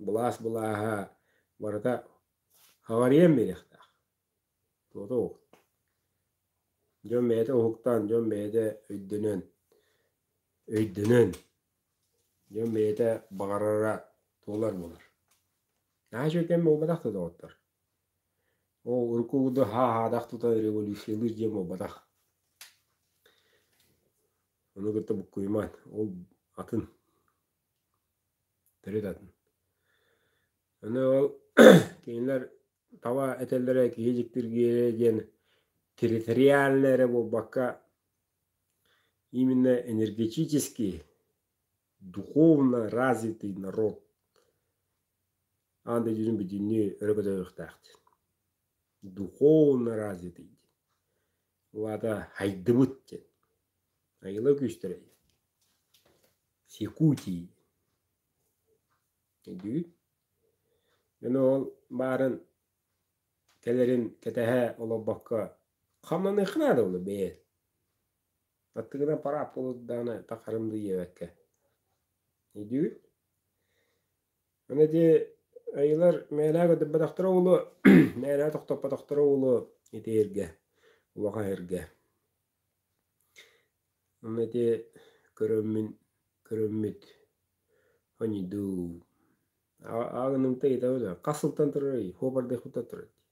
Былаас былааһа барыта хаҕарыйан биэриэхтээх. Туота уһук. Дьон бэйэтэ уһуктаан, дьон бэйэтэ өйдөнөн, өйдөнөн, дьон бэйэтэ баҕарара туолар буолар. Наһаа үчүгэй кэм буолбатах да доҕоттор. Ол урукку курдук һаа-һаадах тута революциялыыр диэн буолбатах. Ону кытта буккуйумаан, ол атын, төрүт атын. Аны ол кинилэр таба этэллэрэ киһи дьиктиргиирэ диэн территориально эрэ буолбакка именно энергетически, духовно развитый народ аан дойдутун бүтүннүү өрө көтөҕүөхтээх диэн. Духовно развитый диэн. Ол аата хайдыбыт диэн. Айыла күүстэрэ диэн. Якутии. Өйдүүгүт? Дьону ол баарын кэлэрин кэтэһэ олорбокко хамнаныахха наада буолла бэйэ. Аттыгынан параат буолуордаҕына тахарым дуу диэбэккэ. Өйдүүгүт? Аны ити айылар мээнэ көтүппэтэхтэрэ буолуо, мээнэ тохтоппотохторо буолуо ити эргэ, улахан эргэ. Аны ити көрөммүн, көрөммүт Хоньдуу. Ааҕынымта ыйытабын хас сылтан турарый? Хуобардыахпыттан турар дии.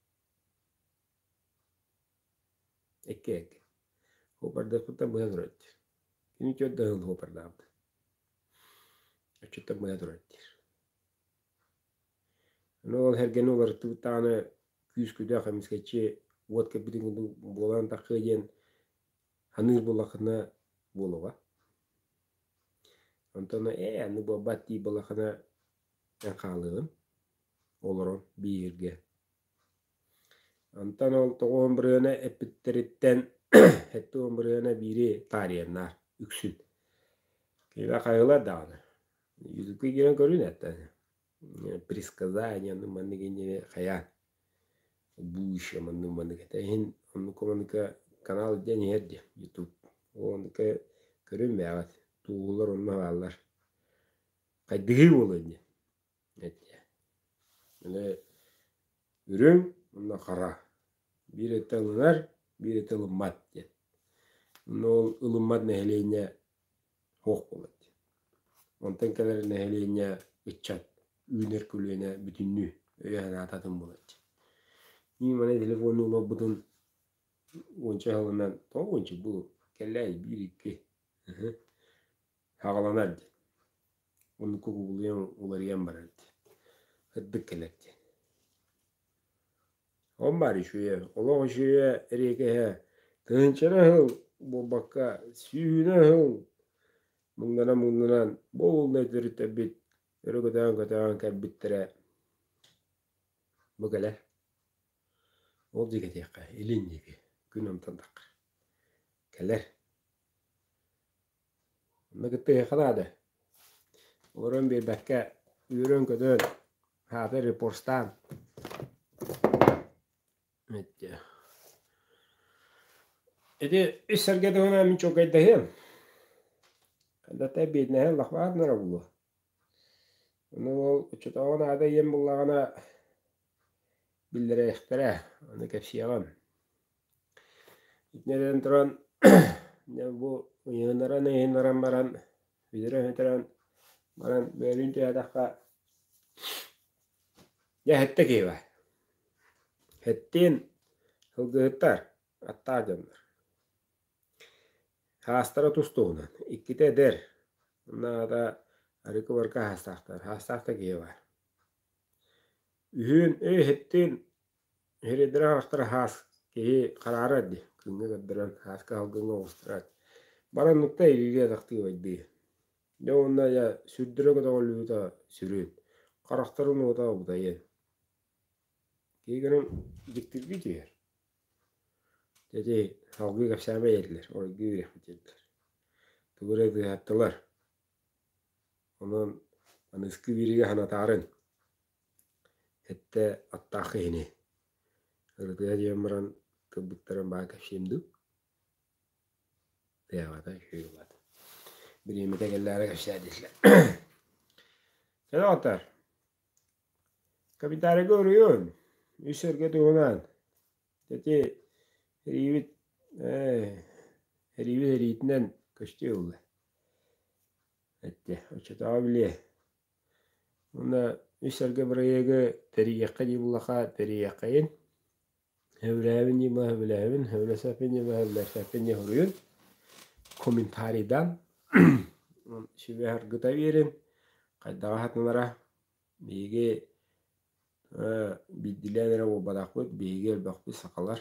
Икки икки. Хуобардыахпыттан быһа турар диир. Кини түөрт да сыл хуобардаабыт. Оччоттон быһа турар диир. Аны ол эргэни уларыттыбыт даҕаны күүс-күдэх эмискэччи уот кэлбитин курдук буолан таххыа диэн саныыр буоллаххына буолуоҕа. Онтон ээ аны буолбат дии буоллаххына эн хаалыаҕын олорон бииргэ. Онтон ол тоҕуһун бырыһыана эппиттэриттэн 70 бырыһыана биири таарыйаннар үксүн. Кинилэр хайалар даҕаны. Ютубка киирэн көрүн эттэ. Предсказание маннык иннини хайаан будущее маннык маннык этэ иһин оннука манныка канал диэн иһэр дии ютуб ол оннука көрүн бэйэҕит туоһулар онно бааллар хайдыһыы буолуо диэн эттэ аны үрүҥ уонна хара биир өттө ылынар биир өттө ылыммат диэн онно ол ылыммат нэһилиэнньэ суох буолар диэн онтон кэлэр нэһилиэнньэ ыччат үүнэр көлүөнэ бүтүннүү өйө-санаата атын буолар диэн мин маны телефону олорбутун уонча сылынан тоҕо уонча бу кэллээ биир-икки саҕаланар диэн оннукка кубулуйан уларыйан барар диэн сырдык кэлэр диэн Ол баар үчүгэйэ, олох үчүгэйэ эриэкэһэ тыһыынчанан сыл буолбакка сүүһүнэн сыл муҥнана-муҥнанан бу уолунай төрүттэрбит өрө көтөҕөн-көтөҕөн кэлбиттэрэ бу кэлэр. Ол диэки этиэххэ, илин диэки, күн онтон таххар. Кэлэр. Онно кытта эһиэхэ наада. Олорон биэрбэккэ үөрэн-көтөн, аата репостаан Ити үс сэргэ туһунан мин чуолкайдаһыам. Хандата биэдинэһэ лахмаатынара буолуо. Ону ол оччотооҕу наада ийэм буллаҕына биллэриэхтэрэ, ону кэпсиэҕим. Итинэн туран дьэ бу ыйыһыннаран-ыйыһыннаран баран, бүтэрэн-бүтэрэн баран бөөлүүн түһээтэххэ дьэ сэттэ киһи баар. Сэттиин сылгыһыттар, аттаах дьоннор. Хаастара тус-туһунан, иккитэ эдэр, уонна аата арыыкы-барка хаастаахтар, хаастаах да киһи баар. Үһүөн өй сэттиин Иһириэдэрэ харахтара хаас киһи хараарар дии, күҥҥэ көрдөрөн хааска салгыҥҥа оҕустарар. Баран нукта илиилии атахтыы байдыы. Дьэ уонна дьэ сүрдэрэ көтөҕүллүбүтэ сүрүн, харахтарын уота абытайын. Киһи гынан дьиктиргии түһэр. Дьэ ити салгыы кэпсээмэй этилэр, оройдуу үөрэхпит диэтилэр. Тугу эрэ тыаһаттылар. Онон аныгыскы биэриигэ санатаарын Сэттэ аттаах киһини ырытыа диэн баран тылбыттарын баа кэпсиэм дуу Тыаҕата үчүгэй буолаат Бириэмэтэ кэллэҕинэ кэпсээ диэтилэр. Чэ доҕоттоор, Комментарийга уруйун, үс өргө туһунан. Ити эриибит эриибит эриитинэн көстүү ылла. Эттэ, оччотооҕу билиэ. Уонна үс сэргэ бырайыагы тэрийиэххэ дии буллаха тэрийиэххэйин. Сөбүлээбин дии була сөбүлээбин, сөбүлэсэппин дии була сөбүлэсэппин дии суруйун. Комментарийдан сүбэ-саргыта биэрин. Хайдаҕа сатанара биһиги биирдиилээн эрэ буолбатахпыт, биһиги элбэхпит сахалар.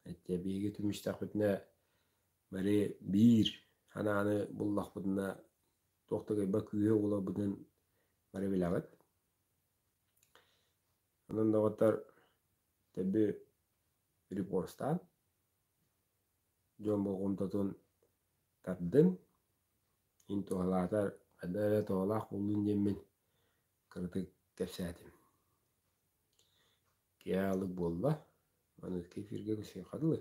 Эттэ биһиги түмүстэхпитинэ бары биир санааны буллахпытына туох да кыайбат күүһэ буоларбытын бары билэҕит. Онон доҕоттор төбү репостаан, дьон болҕомтотун тардын, ин туһалаатар хайдах эрэ туһалаах буоллун диэммин кыратык кэпсээтим. Киэһэ аһылык буолла, маныаха эфиргэ көрсүөххэ дылы.